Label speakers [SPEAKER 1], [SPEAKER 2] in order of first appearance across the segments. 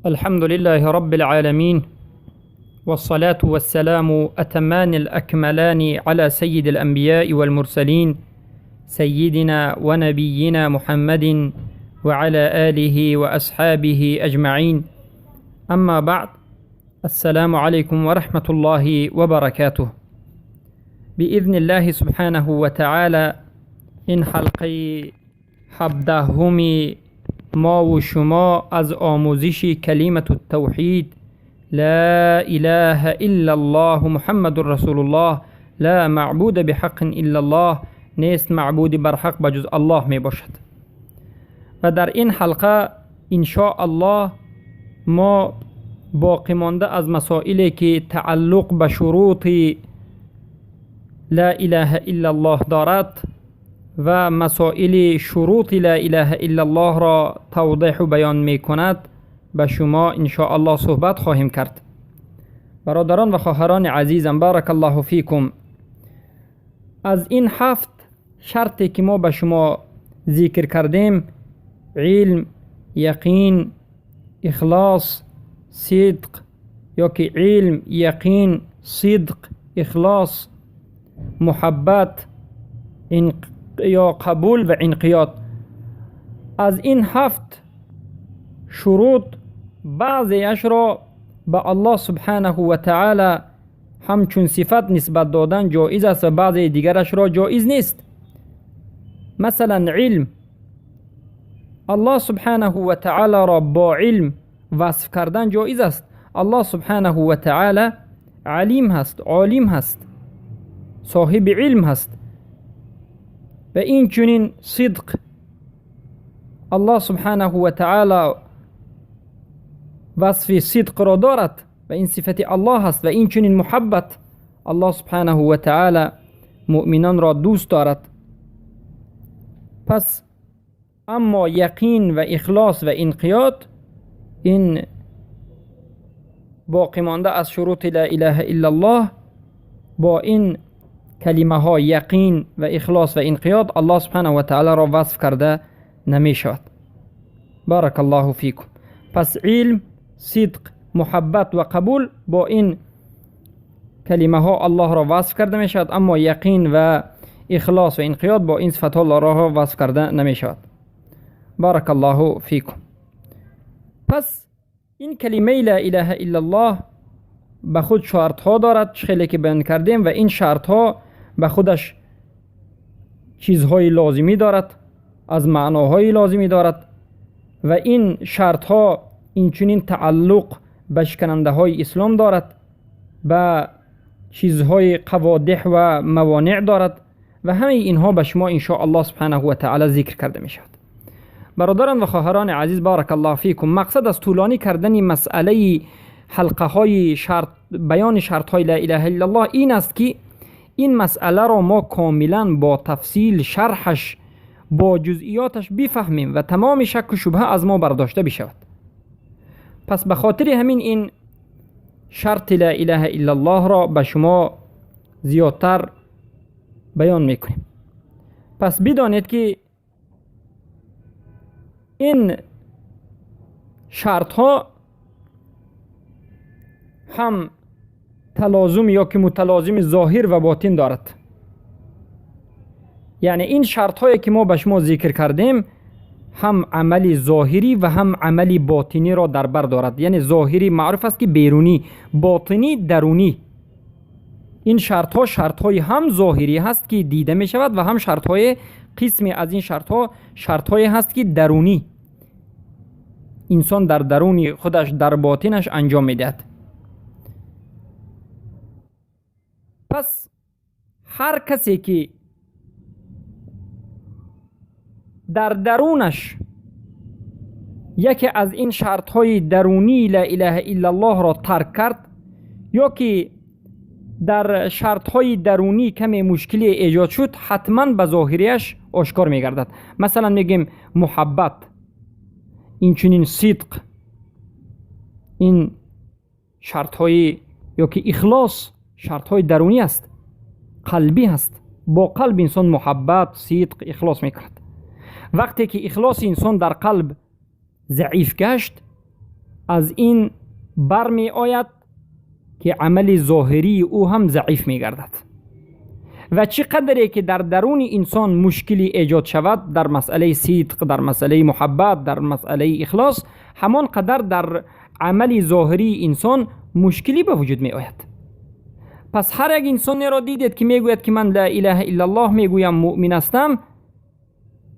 [SPEAKER 1] الحمد لله رب العالمين، والصلاة والسلام أتمان الأكملان على سيد الأنبياء والمرسلين، سيدنا ونبينا محمد وعلى آله وأصحابه أجمعين. أما بعد، السلام عليكم ورحمة الله وبركاته. بإذن الله سبحانه وتعالى این حلقه 17 ما و شما از آموزش کلمة التوحید لا اله الا الله محمد رسول الله لا معبود بحق الا الله، نیست معبود برحق بجز الله می باشد. و در این حلقه ان شاء الله ما باقی مانده از مسائلی که تعلق به شروط لا اله الا الله دارد و مسائل شروط لا اله الا الله را توضیح و بیان می کند به شما ان شاء الله صحبت خواهیم کرد. برادران و خواهران عزیزم، بارک الله فیکم، از این 7 شرطی که ما به شما ذکر کردیم، علم، یقین، اخلاص، صدق، یا که علم، یقین، صدق، اخلاص، محبت، یا قبول و انقیاد، از این 7 شروط بعضیش را به الله سبحانه و تعالی همچون صفت نسبت دادن جایز است و بعضی دیگرش را جایز نیست. مثلا علم، الله سبحانه و تعالی را با علم وصف کردن جایز است. الله سبحانه و تعالی علیم هست، عالم هست، صاحب علم هست. و این چنین صدق، الله سبحانه و تعالی وصف صدق را دارد و این صفت الله است. و این چنین محبت، الله سبحانه و تعالی مؤمنان را دوست دارد. پس اما یقین و اخلاص و انقیاد این باقی مانده از شروط لا اله الا الله، با این کلمه ها یقین و اخلاص و انقیاد الله سبحانه و تعالی را وصف کرده نمی شود. بارک الله فیکم. پس علم، صدق، محبت و قبول با این کلمه ها الله را وصف کرده می شود، اما یقین و اخلاص و انقیاد با این صفت ها الله را وصف کرده نمی شود. بارک الله فیکم. پس این کلمه لا اله الا الله به خود شرط ها دارد، خیلی که بیان کردیم، و این شرط ها به خودش چیزهای لازمی دارد، از معناهای لازمی دارد، و این شرط ها این چنین تعلق به شکننده های اسلام دارد، به چیزهای قوادح و موانع دارد، و همه اینها به شما ان شاء الله سبحانه و تعالی ذکر کرده می شود. برادران و خواهران عزیز، بارک الله فیکم، مقصد از طولانی کردن مسئله حلقه های شرط، بیان شرط های لا اله الا الله این است که این مسئله را ما کاملا با تفصیل شرحش با جزئیاتش بفهمیم و تمام شک و شبهه از ما برداشته بشود. پس به خاطر همین این شرط لا اله الا الله را به شما زیادتر بیان میکنیم. پس بدانید که این شرط ها هم تلازم یا که متلازم ظاهر و باطن دارد. یعنی این شرط هایی که ما به شما ذکر کردیم هم عمل ظاهری و هم عمل باطنی را در بر دارد. یعنی ظاهری معروف است که بیرونی، باطنی درونی. این شرط ها شرط های هم ظاهری هست که دیده می شود و هم شرط های قسمی از این شرط ها شرط های هست که درونی، انسان در درون خودش در باطنش انجام می دهد. پس هر کسی که در درونش یکی از این شرط های درونی لا اله الا الله را ترک کرد، یا که در شرط های درونی کمی مشکلی ایجاد شد، حتما به ظاهریش آشکار می گردد. مثلا میگیم محبت، این چنین صدق، این شرط های یا که اخلاص شرط های درونی است، قلبی هست. با قلب انسان محبت، صدق، اخلاص میکند. وقتی که اخلاص انسان در قلب ضعیف گشت، از این برمی آید که عمل ظاهری او هم ضعیف می گردد. و چه قدری که در درون انسان مشکلی ایجاد شود در مسئله صدق، در مسئله محبت، در مسئله اخلاص، همان قدر در عمل ظاهری انسان مشکلی به وجود می آید. پس هر یک انسانی را دیدید که میگوید که من لا اله الا الله میگویم، مؤمن هستم،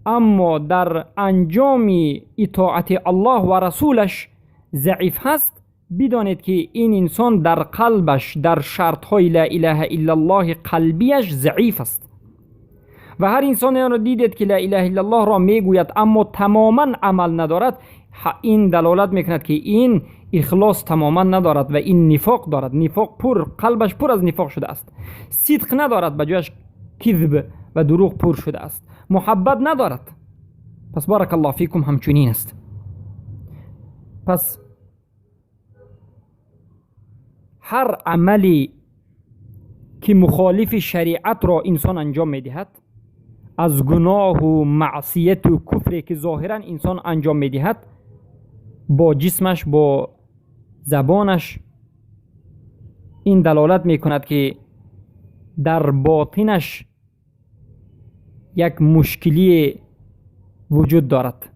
[SPEAKER 1] اما در انجام اطاعت الله و رسولش ضعیف هست، بدانید که این انسان در قلبش، در شرطهای لا اله الا الله قلبیش ضعیف است. و هر انسانی را دیدید که لا اله الا الله را میگوید اما تماما عمل ندارد، این دلالت میکند که این اخلاص تماما ندارد و این نفاق دارد. نفاق پر، قلبش پر از نفاق شده است. صدق ندارد، به جایش کذب و دروغ پر شده است. محبت ندارد. پس بارک الله فیکم همچنین است. پس هر عملی که مخالف شریعت را انسان انجام میدهد، از گناه و معصیت و کفری که ظاهرا انسان انجام میدهد، با جسمش، با زبانش، این دلالت میکند که در باطنش یک مشکلی وجود دارد.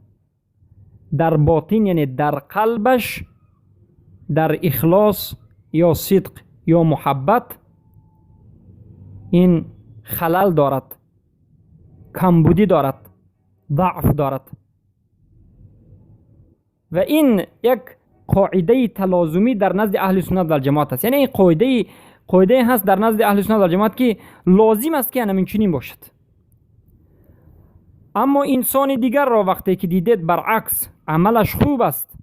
[SPEAKER 1] در باطن یعنی در قلبش، در اخلاص یا صدق یا محبت این خلل دارد، کمبودی دارد، ضعف دارد. و این یک قاعده تلازمی در نزد اهل سنت و الجماعت است. یعنی این قاعده هست در نزد اهل سنت و الجماعت که لازم است که همین چنین باشد. اما انسان دیگر را وقتی که دیدید برعکس، عملش خوب است،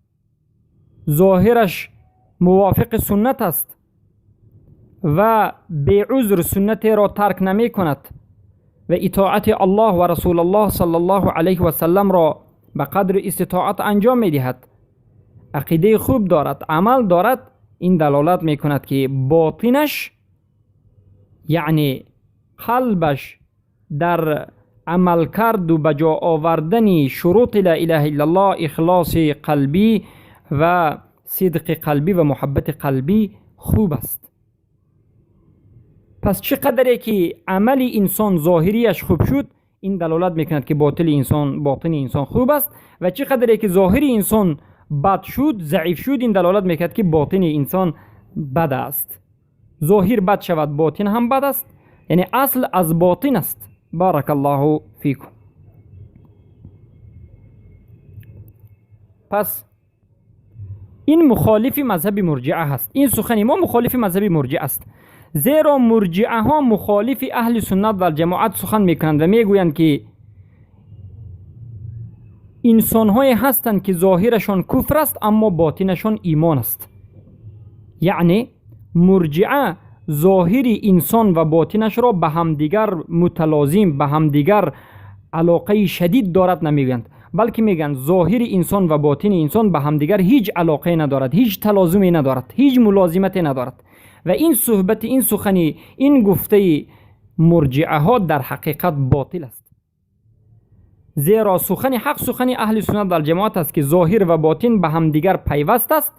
[SPEAKER 1] ظاهرش موافق سنت است و بی عذر سنت را ترک نمی کند و اطاعت الله و رسول الله صلی الله علیه و سلم را به قدر استطاعت انجام می دهد، عقیده خوب دارد، عمل دارد، این دلالت می کند که باطنش یعنی قلبش در عمل کرد و به جا آوردن شروط لا اله الا الله، اخلاص قلبی و صدق قلبی و محبت قلبی خوب است. پس چقدری که عمل انسان ظاهریش خوب شد، این دلالت میکند که باطن انسان خوب است، و چقدری که ظاهری انسان بد شد، ضعیف شد، این دلالت میکند که باطن انسان بد است. ظاهر بد شود، باطن هم بد است، یعنی اصل از باطن است. بارک الله فیکم. پس این مخالف مذهب مرجعه هست. این سخن ما مخالف مذهب مرجعه است، زیرا مرجعه ها مخالف اهل سنت و الجماعت سخن میکنند و میگویند که انسان های هستند که ظاهرشان کفر است اما باطنشان ایمان است. یعنی مرجعه ظاهر انسان و باطنش را به همدیگر متلازم، به همدیگر علاقه شدید دارد نمیگویند، بلکه میگن ظاهر انسان و باطن انسان به همدیگر هیچ علاقه ندارد، هیچ تلازمی ندارد، هیچ ملازمتی ندارد. و این صحبت، این سخنی، این گفته مرجعه ها در حقیقت باطل است، زیرا سخن حق سخن اهل سنت و الجماعت است که ظاهر و باطن به همدیگر پیوست است.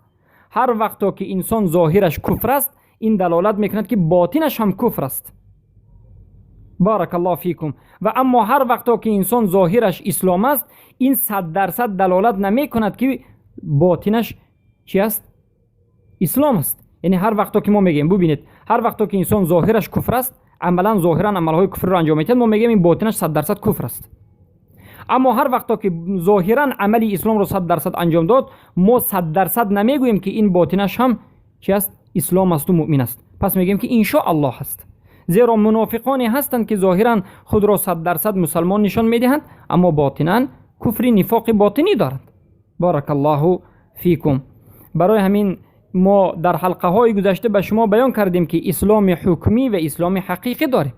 [SPEAKER 1] هر وقتا که انسان ظاهرش کفر است، این دلالت میکند که باطنش هم کفر است. بارک الله فیکم. و اما هر وقتا که انسان ظاهرش اسلام است، این 100% دلالت نمیکند که باطنش چی است؟ اسلام است. یعنی هر وقتا که ما میگیم، ببینید، هر وقتا که انسان ظاهرش کفر است، عملا ظاهرا عملهای کفر را انجام میدهد، ما میگیم این باطنش 100% کفر است. اما هر وقتا که ظاهرا عملی اسلام رو 100% انجام داد، ما 100% نمیگوییم که این باطنش هم چی است؟ اسلام است و مؤمن است. پس میگیم که ان شاء الله هست، زیرا منافقانی هستند که ظاهرا خود را 100% مسلمان نشان میدهند اما باطنا کفر نفاق باطنی دارند. بارک الله فیکم. برای همین ما در حلقه های گذشته به شما بیان کردیم که اسلام حکمی و اسلام حقیقی داریم.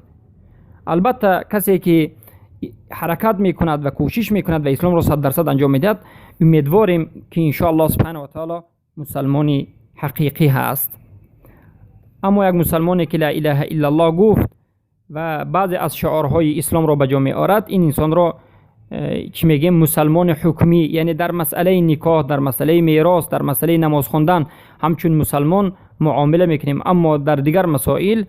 [SPEAKER 1] البته کسی که حرکت میکند و کوشش میکند و اسلام را 100% انجام میدهد، امیدواریم که ان شاء الله سبحانه و تعالی مسلمانی حقیقی هست. اما یک مسلمانی که لا اله الا الله گفت و بعضی از شعارهای اسلام را به جا می آورد، این انسان را чӣ мегӯем, мусалмони ҳукмӣ, яъне дар масъалаи никоҳ, дар масъалаи мерос, дар масъалаи намоз хондан ҳамчун мусалмон муомила мекунем. Аммо дар дигар масоил,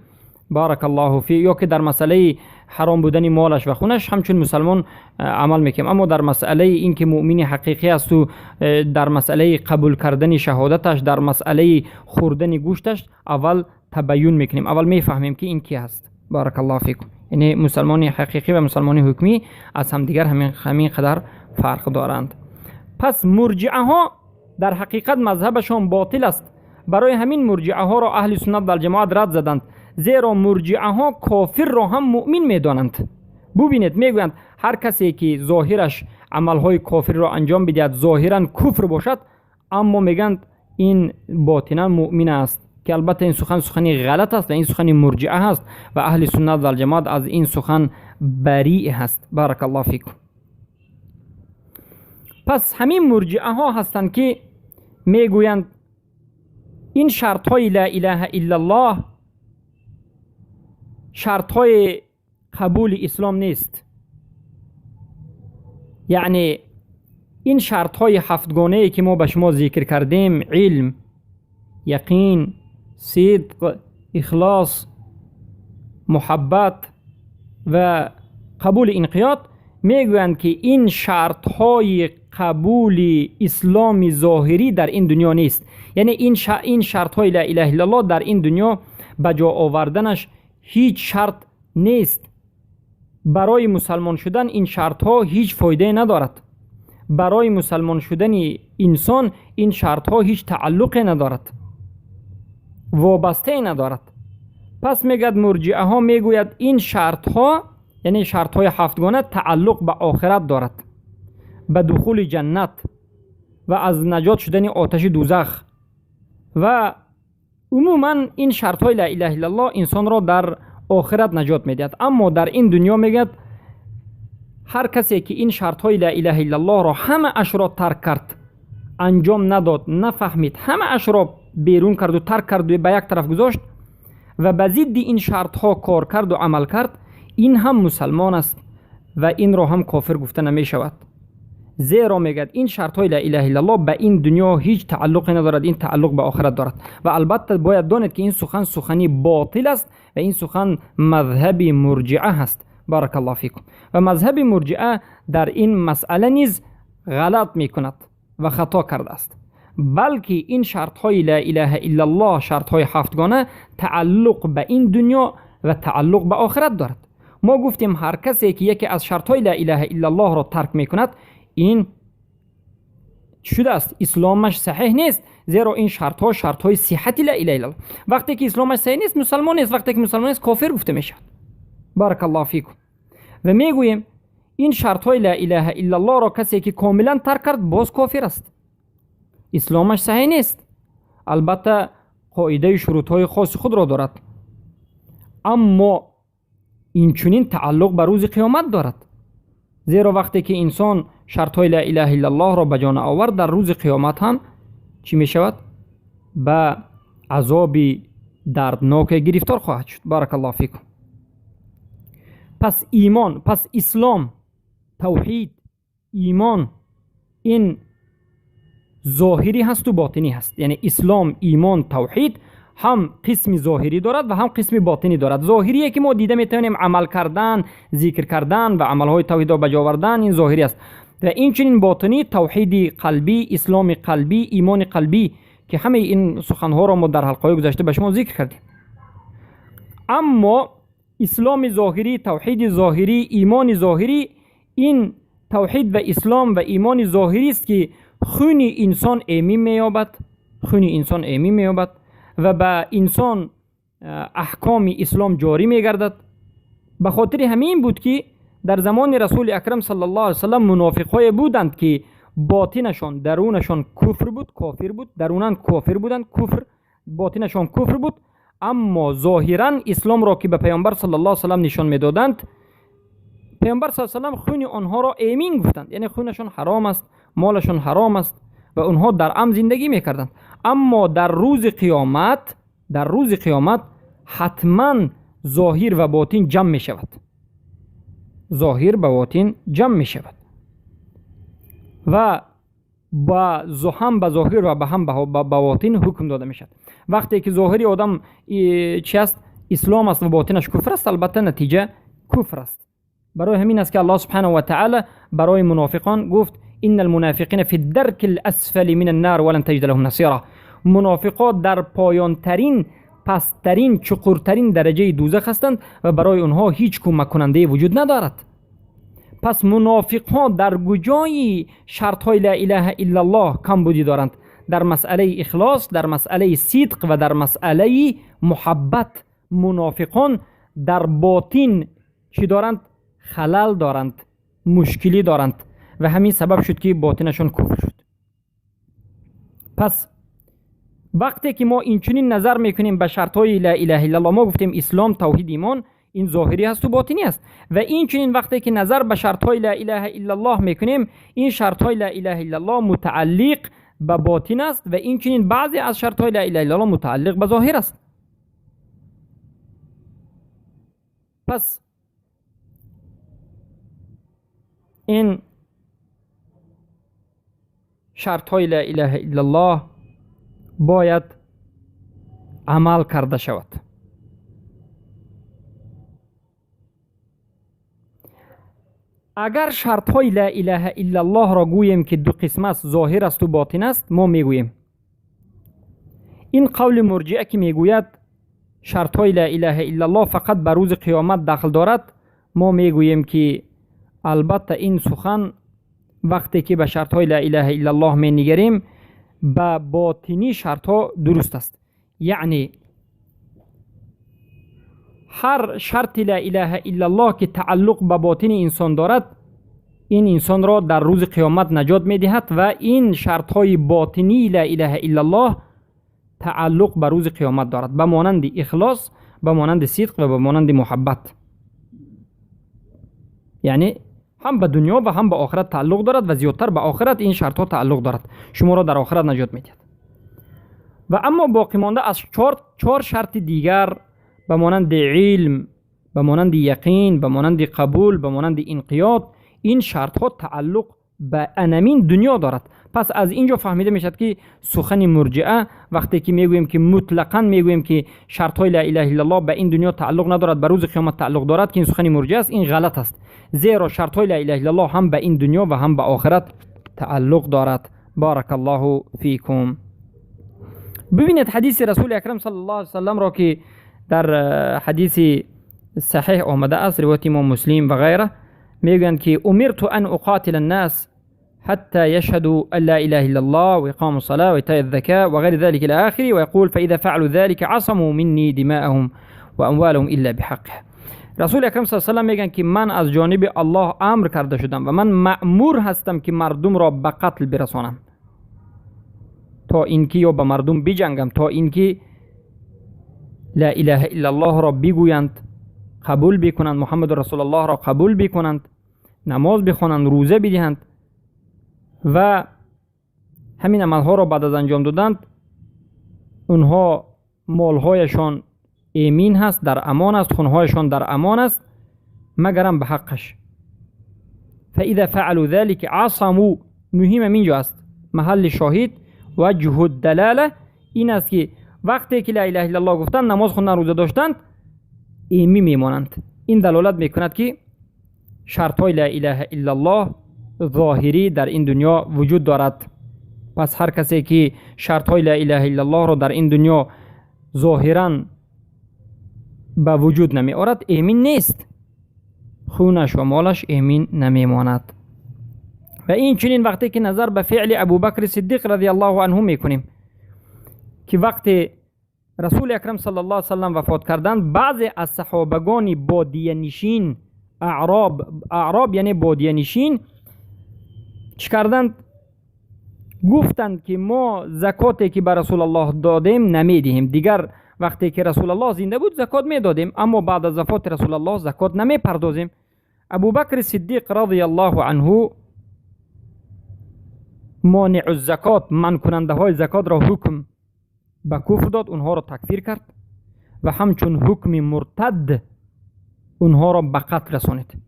[SPEAKER 1] баракаллоҳу фи, ё ки дар масъалаи ҳаром будани молаш ва хунаш ҳамчун мусалмон амал мекунем. Аммо дар масъалаи ин ки муъмини ҳақиқӣ асту, дар масъалаи қабул кардани шаҳодаташ, дар масъалаи хӯрдани гӯшташ аввал табайюн мекунем, аввал мефаҳмем, ки ин ки ҳаст. Баракаллоҳу фикум. Яъне мусалмони ҳақиқӣ ва мусалмони ҳукмӣ аз ҳамдигар ҳамин қадар фарқ доранд. Пас мурҷиаҳо дар ҳақиқат мазҳабашон ботил аст. Барои ҳамин мурҷиаҳоро аҳли суннат валҷамоат рад заданд, зеро мурҷиаҳо кофирро ҳам муъмин медонанд. Бубинед, мегӯянд, ҳар касе ки зоҳираш амалҳои кофирро анҷом бидиҳад, зоҳиран куфр бошад, аммо мегӯянд, ин ботинан муъмин аст, ки албатта ин сухан сухани ғалат аст ва ин сухани мурҷиа ҳаст ва аҳли суннат валҷамоат аз ин сухан бариъ ҳаст. Баракаллоҳу фикум. Пас ҳамин мурҷиаҳо ҳастанд, ки мегӯянд, ин шартҳои ла илаҳа иллаллоҳ шартҳои қабули ислом нест, яъне ин шартҳои ҳафтгонае, ки мо ба шумо зикр кардем: илм, яқин, сидқ, ихлос, муҳаббат ва қабули инқиёд. Мегӯянд, ки ин шартҳои қабули исломи зоҳирӣ дар ин дунё нест, яъне ин шартҳои ла илаҳа иллаллоҳ дар ин дунё ба ҷо оварданаш ҳеҷ шарт нест. Барои мусалмон шудан ин шартҳо ҳеҷ фоидае надорад. Барои мусалмон шудани инсон ин шартҳо ҳеҷ тааллуқе надорад, вобастае надорад. Пас мегӯяд, мурҷиаҳо мегӯяд, ин шартҳо, яъне шартҳои ҳафтгона, тааллуқ ба охират дорад, ба духули ҷаннат ва аз наҷот шудани оташи дузах. Ва умуман ин шартҳои ла илаҳа иллаллоҳ инсонро дар охират наҷот медиҳад. Аммо дар ин дунё, мегӯяд, ҳар касе ки ин шартҳои ла илаҳа иллаллоҳро ҳамаашро тарк кард, анҷом надод, нафаҳмид, ҳамаашро берун карду тарк карду ба як тараф гузошт ва ба зидди ин шартҳо кор карду амал кард, ин ҳам мусалмон аст ва инро ҳам кофир гуфта намешавад. Зеро, мегӯяд, ин шартҳои ла илаҳа иллаллоҳ ба ин дунё ҳеҷ тааллуқе надорад, ин тааллуқ ба охират дорад. Ва албатта бояд донед, ки ин сухан сухани ботил аст ва ин сухан мазҳаби мурҷиа ҳаст. Баракаллоҳу фикум. Ва мазҳаби мурҷиа дар ин масъала низ ғалат мекунад ва хато кардааст, балки ин шартҳои ла илаҳа иллаллоҳ, шартҳои ҳафтгона, тааллуқ ба ин дунё ва тааллуқ ба охират дорад. Мо гуфтем, ҳар касе ки яке аз шартҳои ла илаҳа иллаллоҳро тарк мекунад, ин чӣ шудааст? Исломаш саҳеҳ нест, зеро ин шартҳо шартҳои сиҳати ла илаҳа иллаллоҳ. Вақте ки исломаш саҳеҳ нест, мусалмон нест. Вақте ки мусалмон нест, кофир гуфта мешавад. Баракаллоҳу фикум. Ва мегӯем, ин шартҳои ла илаҳа иллаллоҳро касе ки комилан тарк кард, боз кофир аст, исломаш саҳеҳ нест. Албатта, қоидаи шурутҳои хоси худро дорад, аммо инчунин тааллуқ ба рӯзи қиёмат дорад, зеро вақте ки инсон шартҳои ла илаҳа иллаллоҳро ба ҷо наовард, дар рӯзи қиёмат ҳам чӣ мешавад? Ба азоби дардноке гирифтор хоҳад шуд. Баракаллоҳу фикум. Пас имон, пас ислом, тавҳид, имон ин зоҳирӣ ҳасту ботинӣ ҳаст. Яъне ислом, имон, тавҳид ҳам қисми зоҳирӣ дорад ва ҳам қисми ботинӣ дорад. Зоҳирие, ки мо дида метавонем, амал кардан, зикр кардан ва амалҳои тавҳидро ба ҷо овардан, ин зоҳирӣ аст. Ва инчунин ботинӣ, тавҳиди қалбӣ, исломи қалбӣ, имони қалбӣ, ки ҳамаи ин суханҳоро мо дар ҳалқаҳои гузашта ба шумо зикр кардем. Аммо исломи зоҳирӣ, тавҳиди зоҳирӣ, имони зоҳирӣ, ин тавҳид ва ислом ва имони зоҳирист, ки хуни инсон эмин меёбад, хуни инсон эмин меёбад ва ба инсон аҳкоми ислом ҷорӣ мегардад. Ба хотири ҳамин буд, ки дар замони Расули Акрам саллаллоҳу алайҳи васаллам мунофиқҳое буданд, ки ботинашон, дарунашон куфр буд, кофир буд, дарунан кофир буданд, куфр, ботинашон куфр буд, аммо зоҳиран исломро ки ба Паёмбар саллаллоҳу алайҳи васаллам нишон медоданд, Паёмбар саллаллоҳу алайҳи васаллам хуни онҳоро эмин гуфтанд, яъне хунашон ҳаром аст, молашон ҳаром аст ва онҳо дар амн зиндагӣ мекарданд. Аммо дар рӯзи қиёмат, дар рӯзи қиёмат ҳатман зоҳир ва ботин ҷамъ мешавад, зоҳир ба ботин ҷамъ мешавад. Ва ба ҳам ба зоҳир ва ҳам ба ботин ҳукм дода мешавад. Вақте ки зоҳири одам чи аст? Ислом аст ва ботинаш куфр аст, албатта натиҷа куфр аст. Барои ҳамин аст ки Аллоҳ субҳанаҳу ва таъала барои мунофиқон гуфт: إن المنافقين في الدرك الأسفل من النار ولن تجد لهم نصيرا. мунофиқо дар поёнтарин, пасттарин, чуқуртарин дараҷаи дӯзах ҳастанд ва барои онҳо ҳеҷ кӯмаккунандае вуҷуд надорад. Пас мунофиқҳо дар куҷои шартҳои ла илаҳа иллаллоҳ камбудӣ доранд? Дар масъалаи ихлос, дар масъалаи сидқ ва дар масъалаи муҳаббат. Мунофиқон дар ботин чӣ доранд? Халал доранд, мушкилӣ доранд ва ҳамин сабаб шуд, ки ботинашон куфр шуд. Пас вақте ки мо инчунин назар мекунем ба шартҳои ла илаҳа иллаллоҳ, мо гуфтем ислом, тавҳид, имон ин зоҳирӣ ҳасту ботинӣ аст. Ва инчунин вақте ки назар ба шартҳои ла илаҳа иллаллоҳ мекунем, ин шартҳои ла илаҳа иллаллоҳ мутааллиқ ба ботин аст ва инчунин баъзе аз шартҳои ла илаҳа иллаллоҳ мутааллиқ ба зоҳир аст. Пас ин шартҳои ла илаҳа иллаллоҳ бояд амал карда шавад. Агар шартҳои ла илаҳа иллаллоҳро гӯем, ки ду қисм аст, зоҳир асту ботин аст, мо мегӯем ин қавли мурҷиа, ки мегӯяд шартҳои ла илаҳа иллаллоҳ фақат ба рӯзи қиёмат дахл дорад, мо мегӯем, ки албатта ин сухан вақте ки ба шартҳои ла илаҳа иллаллоҳ менигарем, ба ботинӣ шартҳо дуруст аст. Яъне ҳар шарти ла илаҳа иллаллоҳ, ки тааллуқ ба ботини инсон дорад, ин инсонро дар рӯзи қиёмат наҷот медиҳад ва ин шартҳои ботинии ла илаҳа иллаллоҳ тааллуқ ба рӯзи қиёмат дорад, ба монанди ихлос, ба монанди сидқ ва ба монанди муҳаббат. Яъне ҳам ба дунё ва ҳам ба охират тааллуқ дорад ва зиёдтар ба охират ин шартҳо тааллуқ дорад, шуморо дар охират наҷот медиҳад. Ва аммо боқӣ монда аз чор шарти дигар, ба монанди илм, ба монанди яқин, ба монанди қабул, ба монанди инқиёд, ин шартҳо тааллуқ ба анамин дунё дорад. Пас аз ин ҷо фаҳмида мешавад, ки сухани мурҷиа, вақте ки мегӯем, ки мутлақан мегӯем, ки шартҳои ла илаҳа иллаллоҳ ба ин дунё тааллуқ надорад, ба рӯзи қиёмат тааллуқ дорад, ки ин сухани мурҷиа аст, ин ғалат аст, зеро шартҳои ла илаҳа иллаллоҳ ҳам ба ин дунё ва ҳам ба охират тааллуқ дорад. Баракаллоҳу фикум. Бибинед ҳадиси расули акрам саллаллоҳу алайҳи васалламро, ки дар ҳадиси саҳеҳ омада аст, ривояти имом Муслим ва ғайра, мегӯянд, ки умирту ан уқатила аннас حتى يشهدوا أن لا إله إلا الله وإقام الصلاة وإيتاء الزكاة وغير ذلك إلى آخره، ويقول فإذا فعلوا ذلك عصموا مني دماءهم وأموالهم إلا بحقه. رسول اکرم صلی الله علیه و سلم میگن که من از جانب الله امر کرده شدم و من مأمور هستم که مردم را به قتل برسانم، تا اینکه یا به مردم بجنگم تا اینکه لا اله الا الله را بگویند، قبول بکنند، محمد رسول الله را قبول بکنند، نماز بخوانند، روزه بدهند و همین عملها را بعد از انجام دادند اونها مالهایشان ایمین هست، در امان است، خونهایشان در امان است، مگرم به حقش. فاذا فعلوا ذلك عصموا. مهم اینجا است، محل شاهد وجه الدلاله این است که وقتی که لا اله الا الله گفتند، نماز خوندن، روزه داشتند، ایمی میمانند. این دلالت میکند که شرط های لا اله الا الله ظاهری در این دنیا وجود دارد. پس هر کسی که شرط های لا اله الا الله را در این دنیا ظاهرا به وجود نمی آورد، ایمین نیست، خونش و مالش ایمین نمی ماند. و این چنین وقتی که نظر به فعل ابوبکر صدیق رضی الله عنه میکنیم که وقتی رسول اکرم صلی الله علیه وسلم وفات کردند، بعضی از صحابگان بادیه نشین، اعراب یعنی بادیه نشین، چی کردند؟ گفتند که ما زکاتی که به رسول الله دادیم نمیدهیم. دیگر وقتی که رسول الله زنده بود زکات میدادیم، اما بعد از وفات رسول الله زکات نمیپردازیم. ابوبکر صدیق رضی الله عنه مانع الزکات، من کننده های زکات را حکم به کفر داد، اونها را تکفیر کرد و همچون حکم مرتد اونها را به قتل رسانید،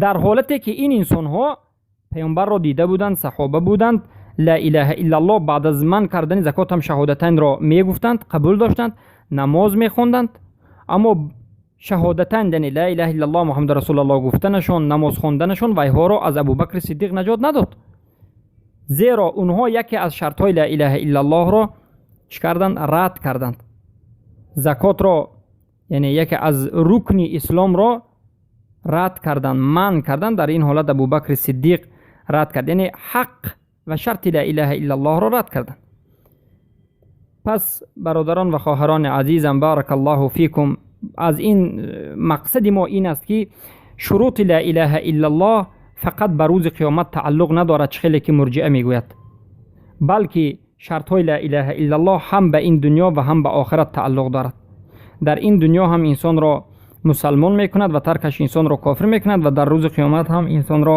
[SPEAKER 1] در حالتی که این انسان ها Паёмбарро дида буданд, саҳоба буданд, ла илаҳа иллаллоҳ баъд аз манъ кардани закот ҳам шаҳодатайнро мегуфтанд, қабул доштанд, намоз мехонданд, аммо шаҳодатайн, яъне ла илаҳа иллаллоҳ Муҳаммад расулуллоҳ гуфтанашон, намоз хонданашон вайҳоро аз Абубакри Сиддиқ наҷот надод, зеро онҳо яке аз шартҳои ла илаҳа иллаллоҳро чӣ карданд? Рад карданд. Закотро, яъне яке аз рукни исломро рад карданд, манъ карданд. Дар ин ҳолат Абубакри Сиддиқ рад кард, яъне ҳақ ва шарти ла илаҳа иллаллоҳро рад карданд. Пас бародарон ва хоҳарони азизам, баракаллоҳу фикум, аз ин мақсади мо ин аст, ки шурути ла илаҳа иллаллоҳ фақат ба рӯзи қиёмат тааллуқ надорад, чӣ хеле ки мурҷиа мегӯяд, балки шартҳои ла илаҳа иллаллоҳ ҳам ба ин дунё ва ҳам ба охират тааллуқ дорад. Дар ин дунё ҳам инсонро мусалмон мекунад ва таркаш инсонро кофир мекунад ва дар рӯзи қиёмат ҳам инсонро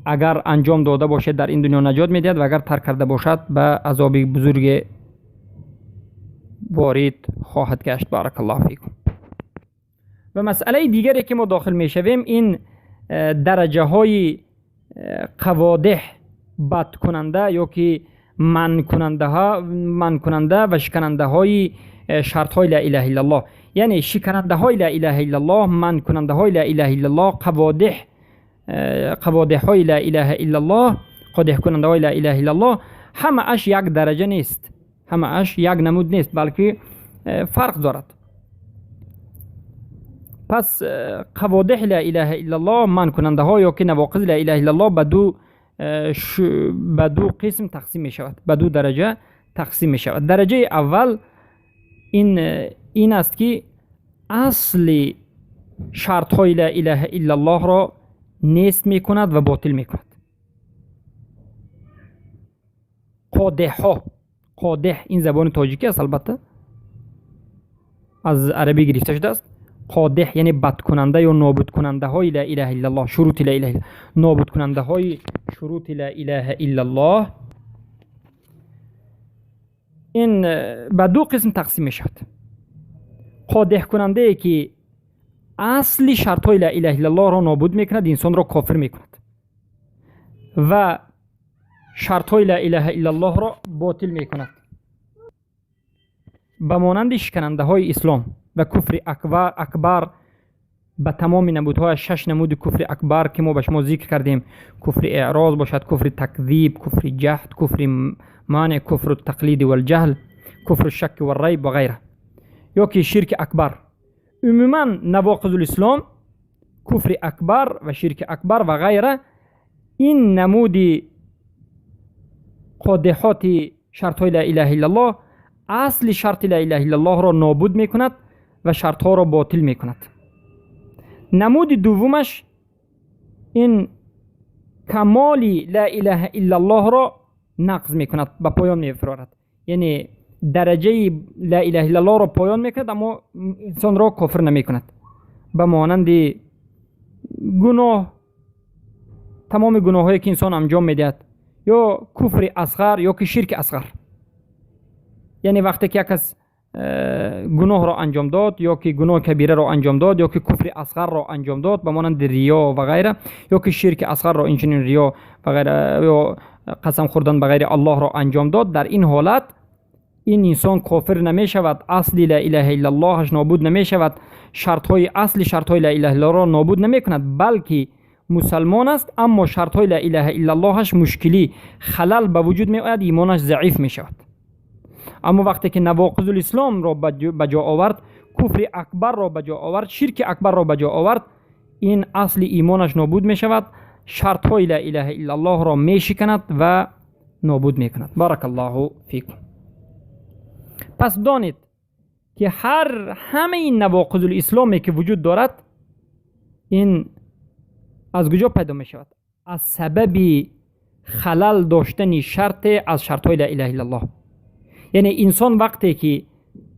[SPEAKER 1] агар анҷом дода бошад, дар ин дунё наҷот медиҳад ва агар тарк карда бошад, ба азоби бузурге ворид хоҳад гашт. Баракаллоҳу фикум. Ва масъалаи дигаре ки мо дохил мешавем, ин дараҷаҳои қаводеҳ, бадкунанда ё ки манъкунанда ва шиканандаҳои шартҳои ла илаҳа иллаллоҳ, яъне шиканандаҳои ла илаҳа иллаллоҳ, манъкунандаҳои ла илаҳа иллаллоҳ, қаводеҳҳои ла илаҳа иллаллоҳ, қодеҳкунандаҳои ла илаҳа иллаллоҳ ҳамааш як дараҷа нест, ҳамааш як намуд нест, балки фарқ дорад. Пас қаводеҳи ла илаҳа иллаллоҳ, манъкунандаҳо ё ки навоқизи ла илаҳа иллаллоҳ ба ду қисм тақсим мешавад, ба ду дараҷа тақсим мешавад. Дараҷаи аввал ин аст, ки асли шартҳои ла илаҳа иллаллоҳро нест мекунад ва ботил мекунад. Қодеҳҳо, қодеҳ ин забони тоҷикӣ аст, албатта аз арабӣ гирифта шудааст. Қодеҳ яъне бадкунанда ё нобудкунандаҳои ла илаҳа иллаллоҳ, шурути ла илаҳа, нобудкунандаҳои шурути ла илаҳа иллаллоҳ ин ба ду қисм тақсим мешавад. Қодеҳкунандае ки асли шартҳои ла илаҳа иллаллоҳро нобуд мекунад, инсонро кофир мекунад ва шартҳои ла илаҳа иллаллоҳро ботил мекунад, ба монанди шиканандаҳои ислом ва куфри акбар ба тамоми намудҳояш, шаш намуди куфри акбар ки мо ба шумо зикр кардем, куфри эъроз бошад, куфри такзиб, куфри ҷаҳд, куфри манъ, куфру тақлиди валҷаҳл, куфру шакки варрайб ва ғайра, ё ки ширки акбар. Умуман навоқизулислом, куфри акбар ва ширки акбар ва ғайра, ин намуди қодеҳоти шартҳои ла илаҳа иллаллоҳ асли шарти ла илаҳа иллаллоҳро нобуд мекунад ва шартҳоро ботил мекунад. Намуди дуввумаш ин камоли ла илаҳа иллаллоҳро нақз мекунад, ба поён мефурорад, яъне дараҷаи ла илаҳа иллаллоҳро поён мекунад, аммо инсонро кофир намекунад. Ба монанди гуноҳ, тамоми гуноҳҳое ки инсон анҷом медиҳад, ё куфри асғар ё ки ширки асғар. Яъне вақте ки як кас гуноҳро анҷом дод, ё ки гуноҳи кабираро анҷом дод, ё ки куфри асғарро анҷом дод, ба монанди риё ва ғайра, ё ки ширки асғарро, инчунин риё ва ғайра, ё қасам хӯрдан ба ғайри Аллоҳро анҷом дод, дар ин ҳолат ин инсон кофир намешавад, асли ла илаҳа иллаллоҳаш нобуд намешавад, шартҳои асли шартҳои ла илаҳа иллаллоҳро нобуд намекунад, балки мусалмон аст, аммо шартҳои ла илаҳа иллаллоҳаш мушкилӣ, халал ба вуҷуд меояд, имонаш заиф мешавад. Аммо вақте ки навоқизулисломро ба ҷо овард, куфри акбарро ба ҷо овард, ширки акбарро ба ҷо овард, ин асли имонаш нобуд мешавад, шартҳои ла илаҳа иллаллоҳро мешиканад ва нобуд мекунад. Баракаллоҳу фикум. Пас донед ки ҳамаи навоқизулисломе ки вуҷуд дорад, ин аз куҷо пайдо мешавад? Аз сабаби халал доштани шарте аз шартҳои ла илаҳа иллаллоҳ. Яъне инсон вақте ки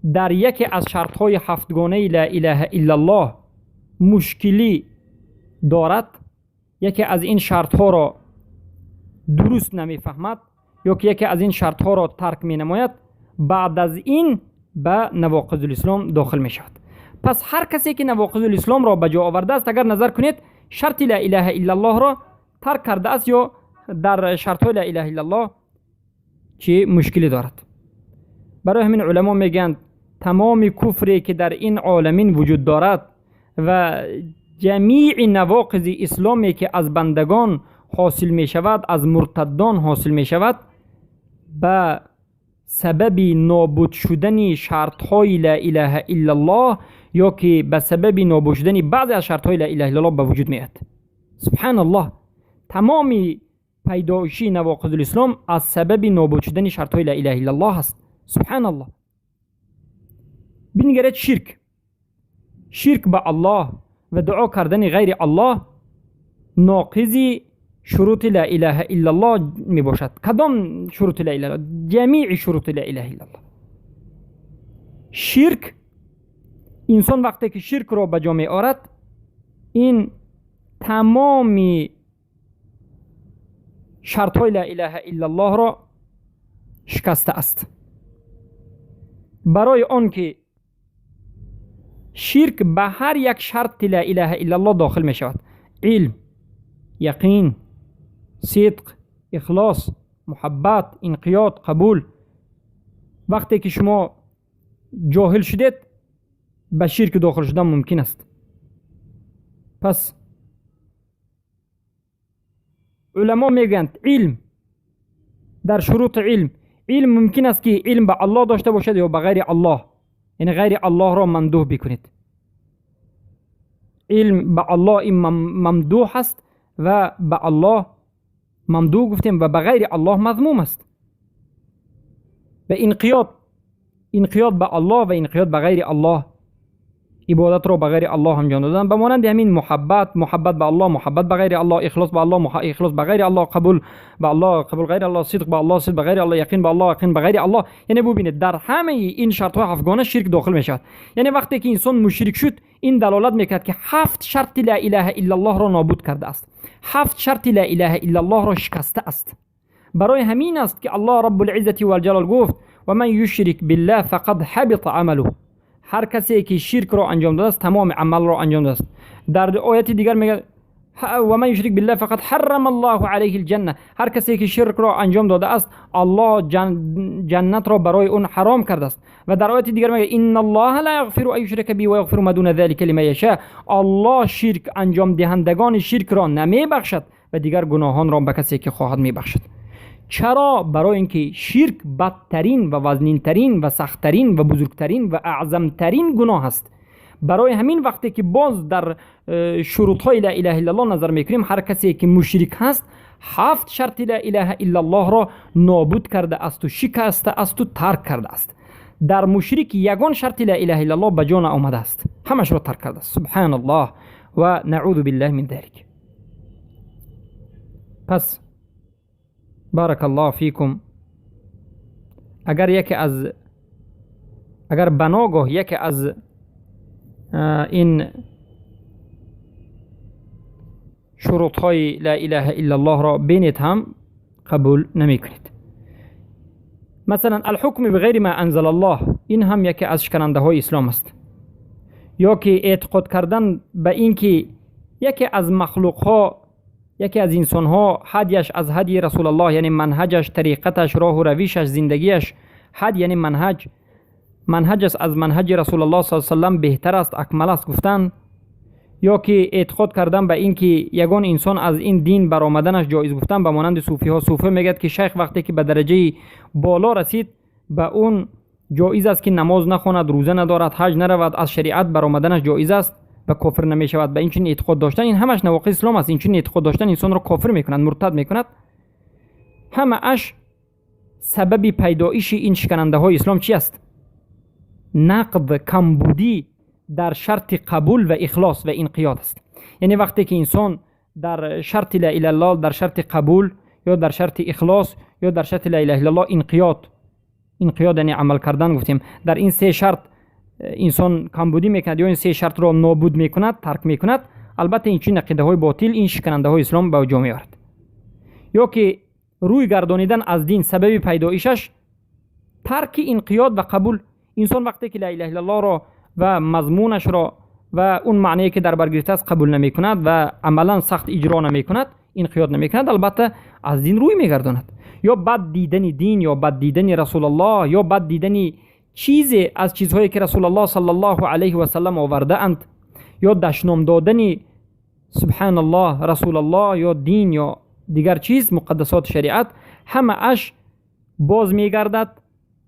[SPEAKER 1] дар яке аз шартҳои ҳафтгонаи ла илаҳа иллаллоҳ мушкилӣ дорад, яке аз ин шартҳоро дуруст намефаҳмад ё ки яке аз ин шартҳоро тарк менамояд, баъд аз ин ба навоқизулислом дохил мешавад. Пас ҳар касе ки навоқизулисломро ба ҷо овардааст, агар назар кунед, шарти ла илаҳа иллаллоҳро тарк кардааст ё дар шартҳои ла илаҳа иллаллоҳ чӣ мушкилӣ дорад. Барои ҳамин уламо мегӯянд, тамоми куфре ки дар ин оламин вуҷуд дорад ва ҷамии навоқизи исломе ки аз бандагон ҳосил мешавад, аз муртаддон ҳосил мешавад, ба сабаби нобуд шудани шартҳои ла илаҳа иллаллоҳ ё ки ба сабаби нобуд шудани баъзе аз шартҳои ла илаҳа иллаллоҳ ба вуҷуд меояд. Субҳаналлоҳ, тамоми пайдоиши навоқизулислом аз сабаби нобуд шудани шартҳои ла илаҳа иллаллоҳ аст. Субҳаналлоҳ. Бингаред, ширк, ширк ба Аллоҳ ва дуо кардани ғайри Аллоҳ ноқизи шурути ла илаҳа иллаллоҳ мебошад. Кадом шурути ла илаҳа? Ҷамии шурути ла илаҳа иллаллоҳ. Ширк, инсон вақте ки ширкро ба ҷо меорад, ин тамоми шартҳои ла илаҳа иллаллоҳро шикаста аст. Барои он ки ширк ба ҳар як шарти ла илаҳа иллаллоҳ дохил мешавад: илм, яқин, сидқ, ихлос, муҳаббат, инқиёд, қабул. Вақте ки шумо ҷоҳил шудед, ба ширк дохил шудан мумкин аст. Пас уламо мегӯянд, илм дар шурути илм, илм мумкин аст ки илм ба Аллоҳ дошта бошад ё ба ғайри Аллоҳ, яъне ғайри Аллоҳро мамдуҳ бикунед. Илм ба Аллоҳ ин мамдуҳ аст ва ба Аллоҳ мамдуҳ гуфтем ва ба ғайри Аллоҳ мазмум аст. Ва инқиёд, инқиёд ба Аллоҳ ва инқиёд ба ғайри Аллоҳ, ибодатро ба ғайри Аллоҳ анҷом додан, ба монанди ҳамин муҳаббат, муҳаббат ба Аллоҳ, муҳаббат ба ғайри Аллоҳ, ихлос ба Аллоҳ, ихлос ба ғайри Аллоҳ, қабул ба Аллоҳ, қабул ғайри Аллоҳ, сидқ ба Аллоҳ, сидқ ба ғайри Аллоҳ, яқин ба Аллоҳ, яқин ба ғайри Аллоҳ. Яъне бубинед, дар ҳамаи ин шартҳои ҳафтгона ширк дохил мешавад. Яъне вақте ки инсон мушрик шуд, ин далолат мекунад, ки ҳафт шарти ла илаҳа иллаллоҳро нобуд кардааст, ҳафт шарти ла илаҳа иллаллоҳро шикаста аст. Барои ҳамин аст ки Аллоҳ Раббулиззати валҷалол гуфт: ва ман юшрик биллаҳ фақад ҳабита амалуҳ. Ҳар касе ки ширкро анҷом додааст, тамоми амалро анҷом додааст. Дар ояти дигар мегӯяд: ва ман юшрик биллаҳ фақад ҳаррама Аллоҳу алайҳи лҷанна. Ҳар касе ки ширкро анҷом додааст, Аллоҳ ҷаннатро барои он ҳаром кардааст. Ва дар ояти дигар мегӯяд: инна Аллоҳа ла яғфиру ан юшрака биҳи ва яғфиру ма дуна залика лиман яша. Аллоҳ ширк анҷомдиҳандагони ширкро намебахшад ва дигар гуноҳонро ба касе ки хоҳад мебахшад. Чаро? Барои ин ки ширк бадтарин ва вазнинтарин ва сахттарин ва бузургтарин ва аъзамтарин гуноҳ аст. Барои ҳамин вақте ки боз дар шурутҳои ла илаҳа иллаллоҳ назар мекунем, ҳар касе ки мушрик ҳаст, ҳафт шарти ла илаҳа иллаллоҳро нобуд карда асту шикаста асту тарк кардааст. Дар мушрик ягон шарти ла илаҳа иллаллоҳ ба ҷо наомадааст, ҳамашро тарк кардааст. Субҳаналлоҳ ва наъузу биллаҳ мин залик. Пас баракаллоҳу фикум, агар яке аз агар баногоҳ яке аз ин шурутҳои ла илаҳа иллаллоҳро бинед ҳам қабул намекунед. Масалан, алҳукми биғайри ма анзалаллоҳ, ин ҳам яке аз шиканандаҳои ислом аст. Ё ки эътиқод кардан ба ин ки яке аз махлуқҳо, яке аз инсонҳо ҳадяш аз ҳадйи Расулаллоҳ, яъне манҳаҷаш, тариқаташ, роҳу равишаш, зиндагиаш, ҳад яъне манҳаҷ, манҳаҷаш аз манҳаҷи Расулаллоҳ саллаллоҳу алайҳи васаллам беҳтар аст, акмал аст гуфтан. Ё ки эътиқод кардан ба ин ки ягон инсон аз ин дин баромаданаш ҷоиз гуфтан, ба монанди суфиҳо. Суфӣ мегӯяд ки шайх вақте ки ба дараҷаи боло расид, ба он ҷоиз аст ки намоз нахонад, рӯза надорад, ҳаҷ наравад, аз шариат баромаданаш ҷоиз аст ва кофир намешавад. Ба ин чунин эътиқод доштан, ин ҳамаш навоқизи ислом аст. Ин чунин эътиқод доштан инсонро кофир мекунад, муртад мекунад. Ҳамааш сабаби пайдоиши ин шиканандаҳои ислом чи аст? Нақд, камбудӣ дар шарти қабул ва ихлос ва инқиёд аст. Яъне вақте ки инсон дар шарти ла илаҳа иллаллоҳ, дар шарти қабул ё дар шарти ихлос ё дар шарти ла илаҳа иллаллоҳ инқиёд, инқиёд яъне амал кардан гуфтем, дар ин се шарт инсон камбудӣ мекунад ё ин се шартро нобуд мекунад, тарк мекунад, албатта ин чунин ақидаҳои ботил, ин шиканандаҳои ислом ба ҷо меорад. Ё ки рӯй гардонидан аз дин сабаби пайдоишаш тарки инқиёд ва қабул. Инсон вақте ки ла илаҳа иллаллоҳро ва мазмунашро ва он маънае ки дар бар гирифтааст қабул намекунад ва амалан сахт иҷро намекунад, инқиёд намекунад, албатта аз дин рӯй мегардонад. Ё бад дидани дин, ё бад дидани Расулаллоҳ, ё бад дидани чизе аз чизҳое ки Расулаллоҳ саллаллоҳу алайҳи васаллам овардаанд, ё дашном додани субҳаналлоҳ Расулаллоҳ ё дин ё дигар чиз муқаддасоти шариат, ҳамааш боз мегардад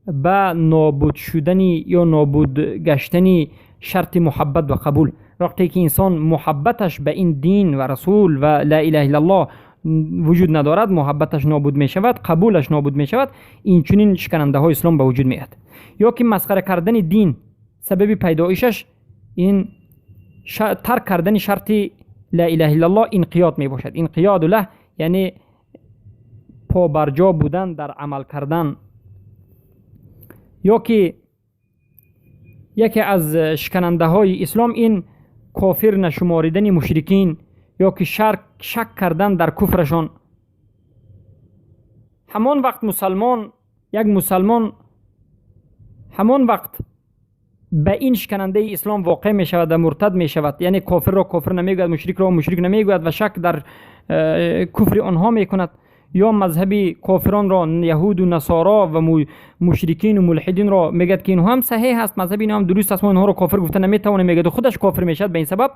[SPEAKER 1] ба нобуд шудани ё нобуд гаштани шарти муҳаббат ва қабул. Вақте ки инсон муҳаббаташ ба ин дин ва расул ва ла илаҳа иллаллоҳ вуҷуд надорад, муҳаббаташ нобуд мешавад, қабулаш нобуд мешавад, инчунин шиканандаҳои ислом ба вуҷуд меояд. Ё ки масхара кардани дин, сабаби пайдоишаш ин тарк кардани шарти ла илаҳа иллаллоҳ инқиёд мебошад. Инқиёду лаҳ яъне побарҷо будан дар амал кардан. Ё ки яке аз шиканандаҳои ислом ин кофир нашуморидани мушрикин ё ки шак кардан дар куфрашон. Ҳамон вақт мусалмон, як мусалмон ҳамон вақт ба ин шиканандаи ислом воқеъ мешавад ва муртад мешавад, яъне кофирро кофир намегӯяд, мушрикро мушрик намегӯяд ва шак дар куфри онҳо мекунад, ё мазҳаби кофиронро, яҳуду насоро ва мушрикину мулҳидинро мегӯяд ки инҳо ҳам саҳеҳ аст, мазҳаби инҳо ҳам дуруст аст, мо инҳоро кофир гуфта наметавонем, мегӯяд, худаш кофир мешавад. Ба ин сабаб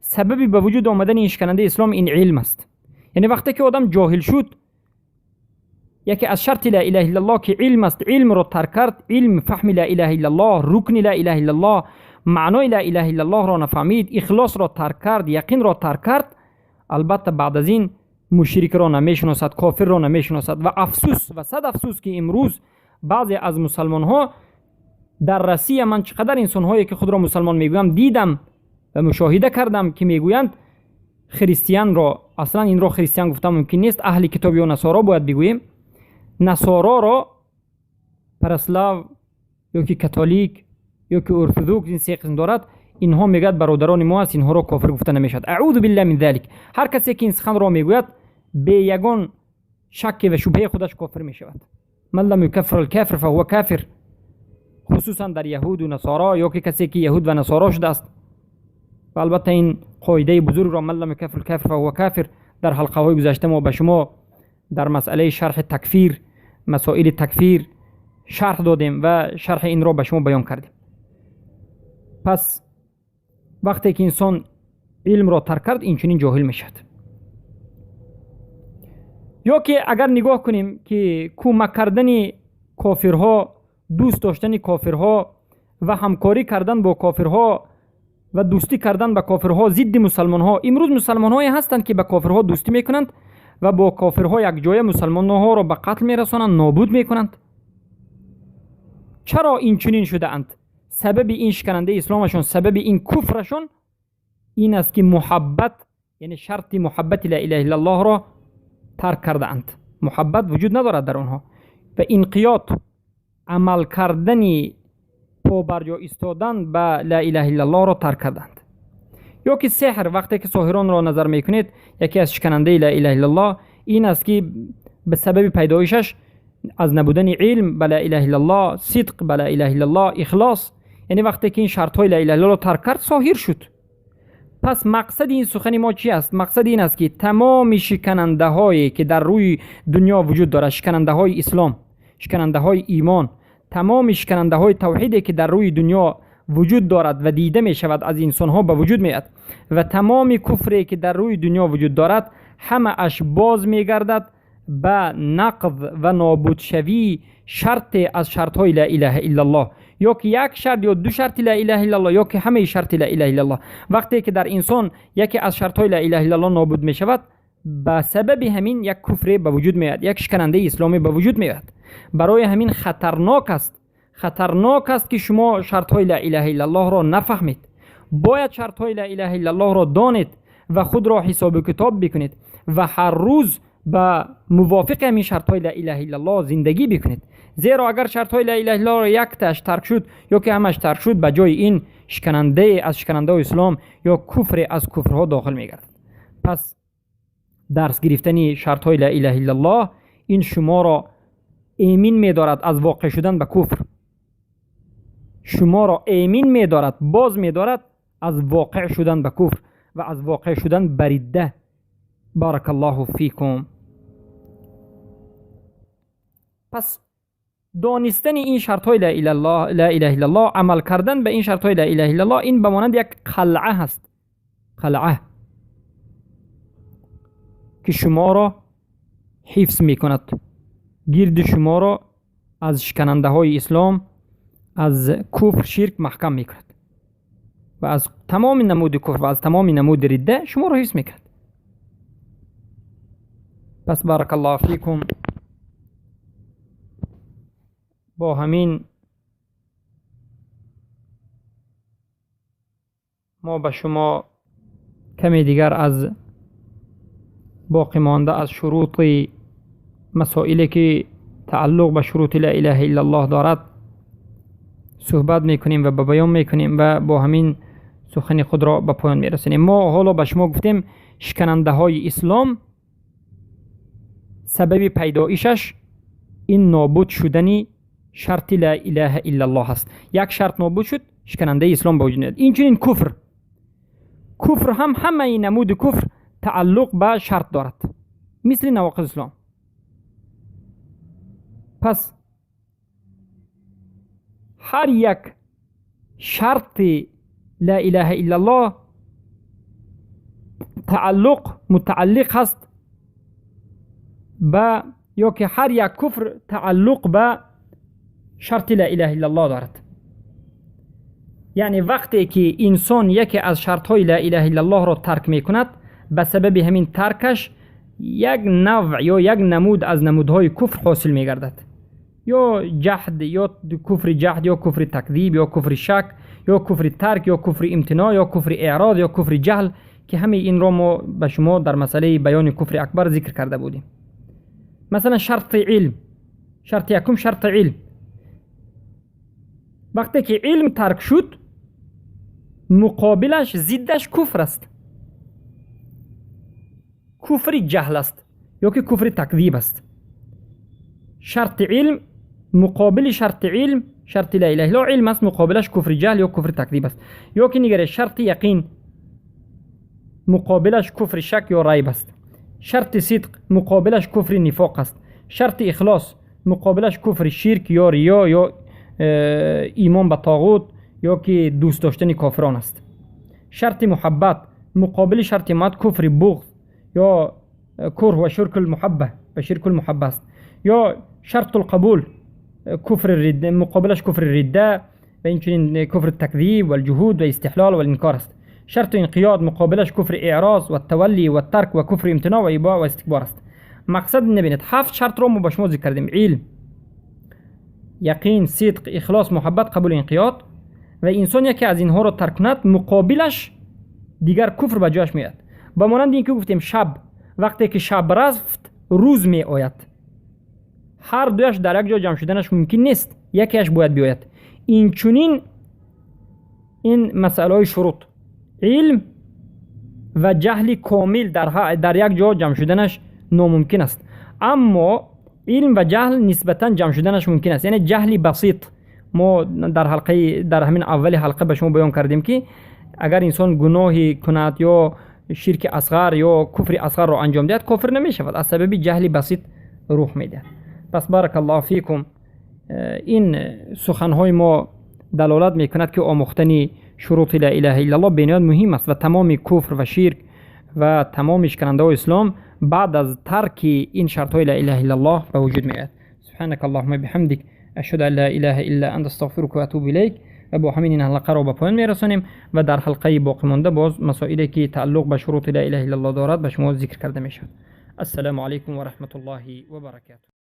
[SPEAKER 1] сабаби ба вуҷуд омадани ин шиканандаи ислом ин илм аст. Яъне вақте ки одам ҷоҳил шуд, яке аз шарти ла илаҳа иллаллоҳ ки илм аст, илмро тарк кард, илм, фаҳми ла илаҳа иллаллоҳ, рукни ла илаҳа иллаллоҳ, маънои ла илаҳа иллаллоҳро нафаҳмид, ихлосро тарк кард, яқинро тарк кард, албатта баъд аз ин мушрикро намешиносад, кофирро намешиносад. Ва афсӯс ва сад афсӯс ки имрӯз баъзе аз мусалмонҳо дар Россия, ман чӣ қадар инсонҳое ки худро мусалмон мегӯям дидам ва мушоҳида кардам, ки мегӯянд христианро, аслан инро христиан гуфта мумкин нест, аҳли китоб ё насоро бояд бигӯем, насороро православ ё ки католик ё ки ортодокс, ин се қисм дорад, инҳо мегӯяд бародарони мо аст, инҳоро кофир гуфта намешавад. Аъузу билла мин залик. Ҳар касе ки ин суханро мегӯяд, бе ягон шакке ва шубҳаи худаш кофир мешавад. Ман лам юкаффир алкофир фаҳува кофир. Хусусан дар яҳуду насоро ё ки касе ки яҳуд ва насоро шудааст. Ва албатта ин қоидаи бузургро, ман лам юкаффир алкофир фаҳува кофир, дар ҳалқаҳои гузашта мо ба шумо дар масъалаи шарҳи такфир, масоили такфир шарҳ додем ва шарҳи инро ба шумо баён кардем. Пас вақте ки инсон илмро тарк кард, инчунин ҷоҳил мешавад. Ё ки агар нигоҳ кунем ки кӯмак кардани кофирҳо, дӯст доштани кофирҳо ва ҳамкорӣ кардан бо кофирҳо ва дӯстӣ кардан ба кофирҳо зидди мусалмонҳо. Имрӯз мусалмонҳое ҳастанд ки ба кофирҳо дӯстӣ мекунанд ва бо кофирҳо якҷоя мусалмонҳоро ба қатл мерасонанд, нобуд мекунанд. Чаро инчунин шудаанд? Сабаби ин шиканандаи исломашон, сабаби ин куфрашон ин аст ки муҳаббат, яъне шарти муҳаббати ла илаҳа иллаллоҳро тарк кардаанд, муҳаббат вуҷуд надорад дар онҳо ва инқиёд, амал кардани, побарҷо истодан ба ла илаҳа иллаллоҳро тарк карданд. Ё ки сеҳр, вақте ки соҳиронро назар мекунед, яке аз шиканандаи ла илаҳа иллаллоҳ ин аст ки ба сабаби пайдоишаш аз набудани илм ба ла илаҳа иллаллоҳ, сидқ ба ла илаҳа иллаллоҳ, ихлос, яъне вақте ки ин шартҳои ла илаҳа иллаллоҳ тарк кард, соҳир шуд. Пас мақсади ин сухани мо чи аст? Мақсади ин аст ки тамоми шиканандаҳое ки дар рӯи дунё вуҷуд дорад, шиканандаҳои ислом, шиканандаҳои имон, тамоми шиканандаҳои тавҳиде ки дар рӯи дунё вуҷуд дорад ва дида мешавад, аз инсонҳо ба вуҷуд меояд, ва тамоми куфре ки дар рӯи дунё вуҷуд дорад, ҳамааш боз мегардад ба нақз ва нобудшавии шарте аз шартҳои ла илаҳа иллаллоҳ, ё ки як шарт ё ду шарти ла илаҳа иллаллоҳ, ё ки ҳамаи шарти ла илаҳа иллаллоҳ. Вақте ки дар инсон яке аз шартҳои ла илаҳа иллаллоҳ нобуд мешавад, ба сабаби ҳамин як куфре ба вуҷуд меояд, як шиканандаи исломӣ ба вуҷуд меояд. Барои ҳамин хатарнок аст, хатарнок аст ки шумо шартҳои ла илаҳа иллаллоҳро нафаҳмед. Бояд шартҳои ла илаҳа иллаллоҳро донед ва худро ҳисобу китоб бикунед ва ҳар рӯз ба мувофиқи ҳамин шартҳои ла илаҳа иллаллоҳ зиндагӣ бикунед. Зеро агар шартҳои ла илаҳа иллаллоҳро якташ тарк шуд ё ки ҳамаш тарк шуд, ба ҷои ин шиканандае аз шиканандаҳои ислом ё куфре аз куфрҳо дохил мегардад. Пас дарс гирифтани шартҳои ла илаҳа иллаллоҳ ин шуморо эмин медорад аз воқеъ шудан ба куфр, шуморо эмин медорад, боз медорад аз воқеъ шудан ба куфр ва аз воқеъ шудан ба ридда. بارک الله فیکم. پس دانستن این شرط های لا اله الا الله، عمل کردن به این شرط های لا اله الا الله، این به مانند یک قلعه هست، قلعه که شما را حفظ میکند، گرد شما را از شکننده های اسلام، از کفر، شرک محکم میکند و از تمام نمود کفر و از تمام نمود رده شما را حفظ میکند. پس بارک الله فیکم. با همین ما به شما کمی دیگر از باقی مانده از شروط مسائلی که تعلق به شروط لا اله الا الله دارد صحبت میکنیم و به بیان میکنیم و با همین سخن خود را به پایان میرسانیم. ما حالا به شما گفتیم شکننده های اسلام سبب پیدایشش این نابود شدن شرط لا اله الا الله است. یک شرط نابود شد، شکننده اسلام به وجود میاد. این چنین کفر، کفر هم همه نمود کفر تعلق به شرط دارد، مثل نواقض اسلام. پس هر یک شرط لا اله الا الله تعلق متعلق هست به، یا که هر یک کفر تعلق به شرط لا اله الا الله دارد. یعنی وقتی که انسان یکی از شرط های لا اله الا الله را ترک میکند، به سبب همین ترکش یک نوع یا یک نمود از نمودهای کفر حاصل میگردد، یا جحد، یا کفر جحد، یا کفر تکذیب، یا کفر شک، یا کفر ترک، یا کفر امتناع، یا کفر اعراض، یا کفر جهل، که همه این را ما به شما در مسئله بیان کفر اکبر ذکر کرده بودیم. مثلا شرط علم، شرط یکم شرط علم، وقتی که علم ترک شد مقابلش ضدش کفر است، کفر جهل است یا که کفر تکذیب است. شرط علم مقابل شرط علم، شرط لا اله الا علم است، مقابلش کفر جهل یا کفر تکذیب است. یا که نگره شرط یقین مقابلش کفر شک یا ریب است. شرط صدق مقابلش کفر نفاق است. شرط اخلاص مقابلش کفر شرک یا ریا یا ایمان به طاغوت یا که دوست داشتن کافران است. شرط محبت مقابل شرط مد کفر بغض یا کره و شرک المحبه و شرک المحبه است. یا شرط القبول کفر رده مقابلش کفر رده و اینچنین کفر التکذیب و الجهود و استحلال و الانکار است. شرط انقیاد مقابلش کفر اعراض و التولی و الترک و کفر امتناع و اباء و استکبار است. مقصد نبینید هفت شرط رو ما با شما ذکر کردیم: علم، یقین، صدق، اخلاص، محبت، قبول، انقیاد. و انسان یکی از اینها رو ترک کند مقابلش دیگر کفر به جایش میاد. با مانند اینکه گفتیم شب، وقتی که شب رفت روز می آید، هر دویش در یک جا جمع شدنش ممکن نیست، یکیش باید بیاید. این چنین این مسئله های شروط علم و جهل کامل در یک جا جمع شدنش ناممکن است، اما علم و جهل نسبتا جمع شدنش ممکن است. یعنی جهل بسیط، ما در حلقه در همین اول حلقه به شما بیان کردیم که اگر انسان گناهی کند یا شرک اصغر یا کفر اصغر را انجام دهد کافر نمی شود، از سبب جهل بسیط روح میدهد. پس بارک الله فیکم، این سخنهای ما دلالت میکند که آموختن شروط لا اله الا الله بنیاد مهم است و تمام کفر و شرک و تمام شکننده های اسلام بعد از ترک این شرط های لا اله الا الله به وجود میآید. سبحانك اللهم بحمدك اشهد ان لا اله الا انت استغفرك و اتوب الیک. و با همین این حلقه را به پایان میرسانیم و در حلقه باقی مانده باز مسائلی که تعلق به شروط لا اله الا الله دارد به شما ذکر کرده میشود. السلام علیکم و رحمت الله و برکاته.